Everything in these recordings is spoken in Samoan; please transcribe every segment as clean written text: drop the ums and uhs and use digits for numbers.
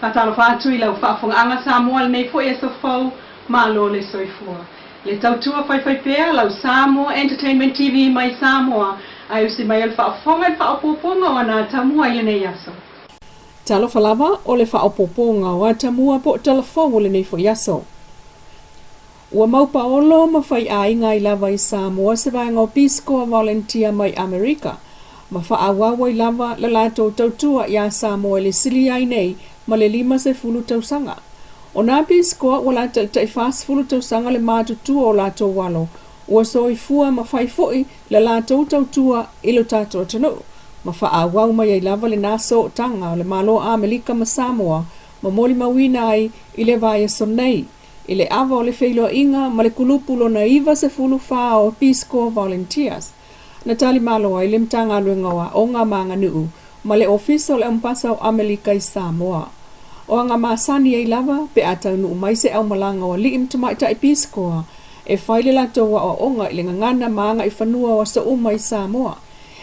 Faatalofa atu i lau faafofogaaga Samoa i lenei foi aso fou, malo le soifua. Le tautua faifaipea lau Samoa Entertainment TV mai Samoa ae usi mai o le faafofoga i le faaopoopoga o ana atamua i lenei aso. Talofa lava o le faaopoopoga o atamua po o tala fou o lenei foi aso. Ua mau paolo ma faiaiga ai lava i Samoa se vaega o Peace Corps Volunteer mai Amerika, ma faaauau ai lava le latou tautua iā Samoa i le silia ai nei ma le 50 tausaga. O nā Peace Corps ua lataitai 40 tausaga le matutua o latou alo, ua soifua ma fai foi le latou tautua i lo tatou atunuu, ma faaauau mai ai lava lenā sootaga o le Malo o Amerika ma Samoa ma molimauina ai i le vaiaso nei i le ava o le feiloaiga ma le kulupu lona 94 o Peace Corps Volunteers. Na tali malo ai le Matagaluega o Aoga ma Aganuu ma le Ofisa o le Aumapasa o Amelika i Samoa. O aga masani ai lava pe a taunuu mai se aumalaga o alii ma tamaitai Peace Corps e fai le latou aoaoga i le gagana ma agaifanua o aso uma i Samoa.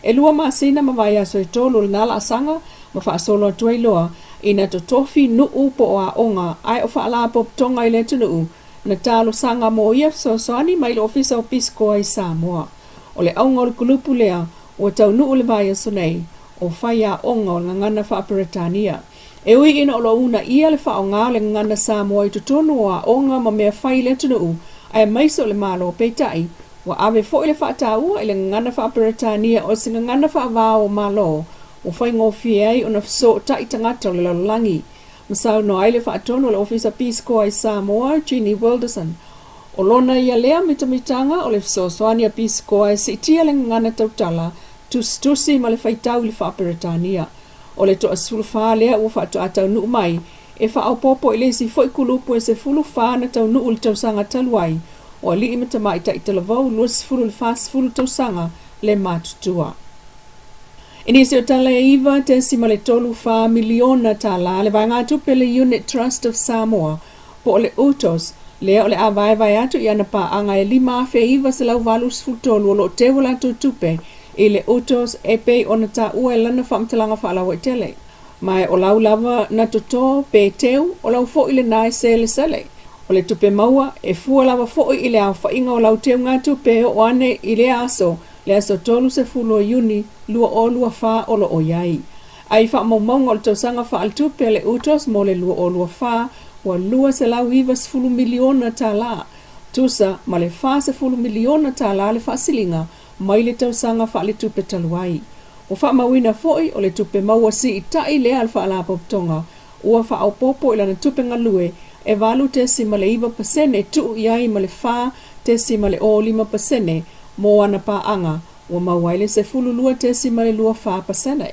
E lua masina ma vaiaso e tolu o lena laasaga ma faasolo atu ai loa ina totofi nuu po o aoga ae o faalapotopotoga i le atunuu na talosaga mo ia fesoasoani mai le Ofisa o Pisikoa i Samoa. O le auga o le kulupu lea ua taunuu le vaiaso nei, o faiaoga o le gagana faa-Peretania. E ui ina o lo o uunaia le faaaoga o le gagana Samoa i totonu o aoga ma mea fai i le atunuu aemaise o le Malo, peitai, Ua ave foi le faataua i le gagana faa-Peretania o se gagana faavao o Malo ua faigofie ai ona fesootai tagata o le lalolagi. Ma saunoa ai le faatonu o le Ofisa Peace Corps i Samoa, Jeannie Wilderson, o lona ia lea mitamitaga o le fesoasoani a Peace Corps e siitia le gagana tautala, tusitusi ma le faitau i le faa-Peretania. O le toa-14 lea ua faatoa taunuu mai e faaopoopo i le isi foi kulupu e 14 na taunuu i le tausaga talu ai, o alii ma tamaitai talavou 20 i le 40 tausaga le matutua. I nisi o tala e $9.34 miliona tala le vaegatupe le Unit Trust of Samoa po o le UTOS lea o le a vaevae atu i ana paaga e 5,983 o lo o teu a latou tupe i le UTOS e pei ona taua e lana faamatalaga faalauaitele. Ma o lau lava na totō pe teu, o lau foi lenā e selesele. O le tupe maua, e fua lava foi i le aofaiga o lau teugatupe e oo ane i lea aso, le aso 30 o Iuni 2024 o lo o i ai. A i faamaumauga o le tausaga faaletupe a le UTOS mo le 2024, ua $290 miliona tala, tusa ma le $40 miliona tala le faasiliga mai le tausaga faaletupe talu ai. Ua faamauina foi o le tupe maua siitai lea a le Faalapotopotoga ua faaopoopo i lana tupe galue e 8.9% tuu i ai ma le 4.05% mo ana paaga ua maua ai le 12.24%.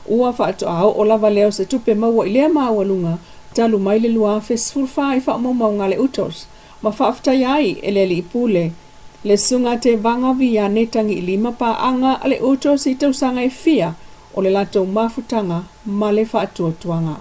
Ua faatoa oo lava lea o se tupe maua i lea maualuga talu mai le 2014 i faamaumauga a le UTOS ma faafetaia ai e le Alii Pule Le Susuga Tevaga Viane Tagiilima paaga a le UTOS i tausaga e fia o le latou mafutaga ma le faatuatuaga.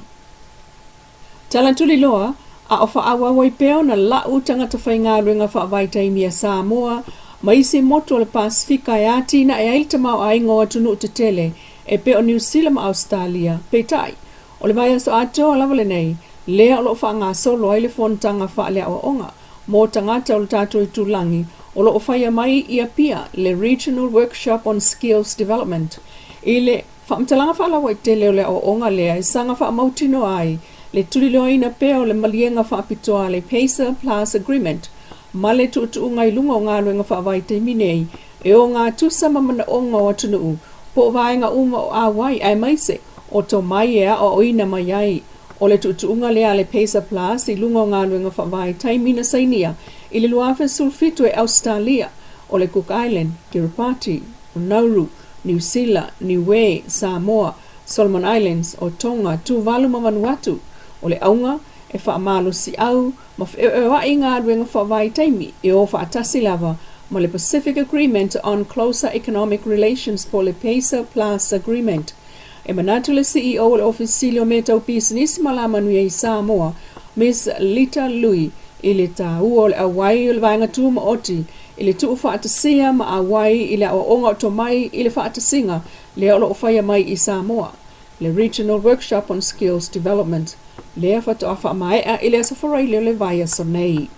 Tala tuliloa, a o faaauau ai pea ona lau tagata faigaluega faavaitaimi a Samoa ma isi motu o le Pasefika e atinae ai le tamaoaiga o atunuu tetele e pei o Niu Sila ma Ausetalia. Peitai, o le vaiaso atoa lava lenei, lea o lo o faagasolo ai le fonotaga faaleaoaoga mo tagata o le tatou itulagi o lo o faia mai i Apia le Regional Workshop on Skills Development. I le faamatalaga faalauaitele o le aoaoga lea e saga faamautinoa ai le tuliloaina pea o le maliega faapitoa a le PACER Plus Agreement ma le tuutuuga i luga o galuega faavaitaimi nei e ogatusa ma manaoga o atunuu po o vaega uma o auai aemaise o tomai e aoaoina mai ai. O le tuutuuga lea a le PACER Plus i luga o galuega faavaitaimi na sainia i le 2017 e Ausetalia, o le Cook Island, Kiribati, o Nauru, Niu Sila, Niue, Samoa, Solomon Islands, o Tonga, Tuvalu ma Vanuatu. O le auga, e faamalosiau ma feoeoaʻi galuega faavaitaimi e o faatasi lava ma le Pacific Agreement on Closer Economic Relations po o le PACER Plus Agreement. E manatu le CEO o le Ofisa Sili o Mea Tau Pisinisi ma Alamanuia i Samoa, Miss Lita Lui, i le taua o le auai o le vaega tumaoti i le tuufaatasia ma auai i le aoaoga o tomai i le faatasiga lea o lo o faia mai i Samoa, le Regional Workshop on Skills Development. lea faatoa faamaea i le Aso Faraile o le vaiaso nei.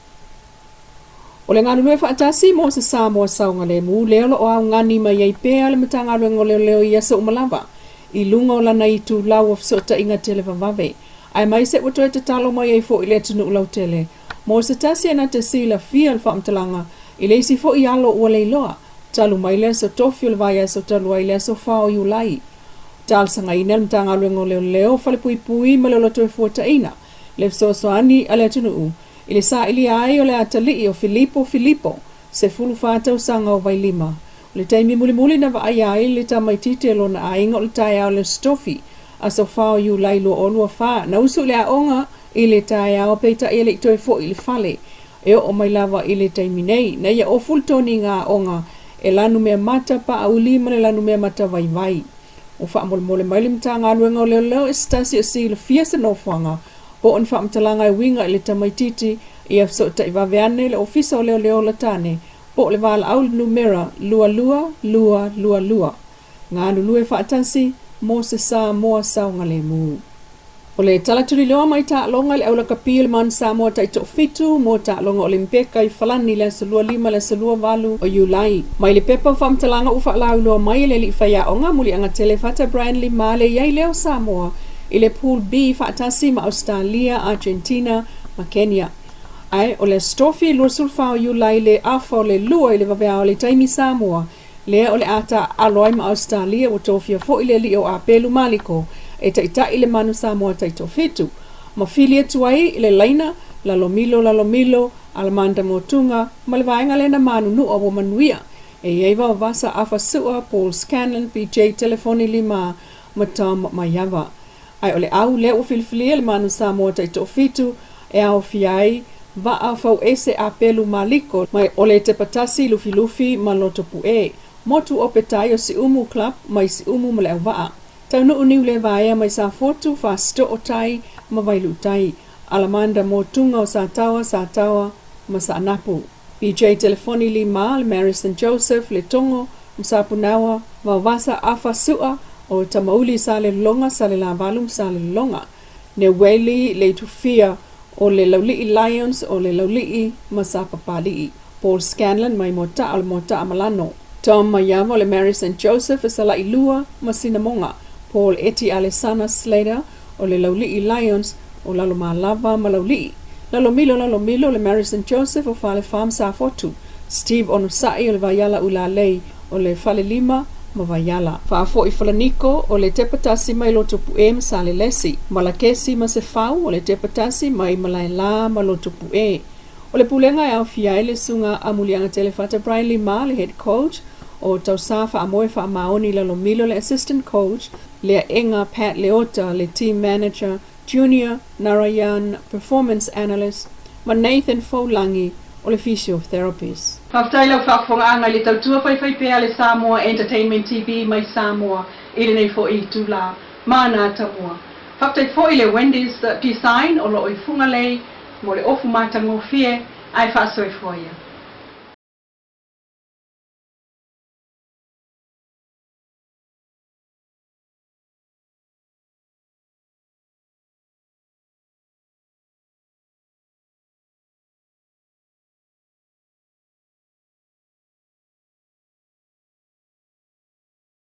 O le galulue faatasi mo se Samoa saogalemu lea o lo o augani mai ai pea le Matagaluega o Leoleo i aso uma lava i luga o lana itulau o fesootaiga televavave, aemaise ua toe tatalo mai ai foi le atunuu lautele mo se tasi e na te silafia le faamatalaga i le isi foi alo ua leiloa talu mai le aso Tofi o le vaiaso talu ai le aso 4 o Iulai. Talosagaina le Matagaluega o Leoleo, Falepuipui ma le Ola Toefuataina le fesoasoani a le atunuu i le sailia ai o le atalii o Filipo Filipo, 14 tausaga o Vailima. O le taimi mulimuli na vaaia ai le tamaitiiti e lona aiga o le taeao o le Aso Tofi, aso 4 o Iulai 2024, na usu i le aoga i le taeao peitai e le i toe foi i le fale. E oo mai lava i le taimi nei, na ia ofu le toniga aoga e lanumeamata paauli ma le lanumeamata vaivai. Ua faamolemole mai le Matagaluega o Leoleo i se tasi o silafia se nofoaga po o ni faamatalaga e uiga i le tamaitiiti ia fesootai vave ane le Ofisa o Leoleo Olatane po o le valaau i le numera 22222. Galulue faatasi mo se Samoa saogalemu. O le tala tuliloa mai taaloga i le aulakapi o le Manu Samoa taitoafitu mo taaloga Olimpeka i Falani i le aso 25 le aso 28 o Iulai. Mai le pepa o faamatalaga ua faalauiloa mai e le alii faiaoga Muliagatele Fata Brian Lima le i ai lea o Samoa i le Pool B faatasi ma Ausetalia, Argentina ma Kenya. Ae o le Aso Tofi 24 o Iulai le afa o le 2 i le vaveao le taimi Samoa lea o le a taaalo ai ma Ausetalia ua tofia foi le alii o Apelu Maliko e taitai le Manu Samoa taitoafitu ma fili atu ai i le laina Lalomilo Lalomilo Alamanda Motuga ma le vaega lea na manunua ua manuia e i ai Vaovasa Afa Sua, Paul Scanlon, PJ Telefoni Lima ma Tom Maiava. Ae o le au lea ua filifilia le Manu Samoa taitoafitu e aofia ai Vaa Fauese Apelu Maliko mai o le Tepatasi Lufilufi ma Lotopu'e, Motu Ope Tai o Siumu Club mai Siumu ma Leauvaa, Taunuu Niulevaea mai Safotu, Fasitoo Tai ma Vailuutai, Alamanda Motuga o Sataoa, Sataoa ma Saanapu. PJ Telefoni Lima, le Mary St Joseph, Letogo ma Sapunaoa, Vaovasa Afa Sua o Tamauli Salelologa, Salelavalu ma Salelologa, Neueli Leitufia o le Laulii Lions o le Laulii ma Sapapalii, Paul Scanlon mai Moataa o le Moataa Malano, Tom Maiava o le Mary St Joseph e Salailua ma Sinamoga, Paul Eti Alesana Slater o le Laulii Lions o Lalomalava ma Laulii, Lalomilo Lalomilo o le Mary St Joseph o Falefa ma Safotu, Steve Onosai o le Vaiala Ulalei o le Falelima ma Vaiala. Faafoi Falaniko o le Tepatasi mai Lotopu'e ma Salelesi, Malakesi ma Sefau o le Tepatasi mai Malaela ma Lotopu'e. O le pulega e aofia ai le susuga a Muliagatele Fata Brian Lima le head coach, o Tausa Faamoe Faamaoni Lalomilo le assistant coach, Leaega Pat Leota le team manager, Junior Narayan performance analyst ma Nathan Foulangi o le physiotherapist. Faafetai lau faafofogaaga i le tautua faifaipea a le Samoa Entertainment TV mai Samoa i lenei foi itula. Mana tamua. Faafetai foi i le Wendy's Design o lo o i Fugalei mo le ofu matagofie ae faasoifua ia.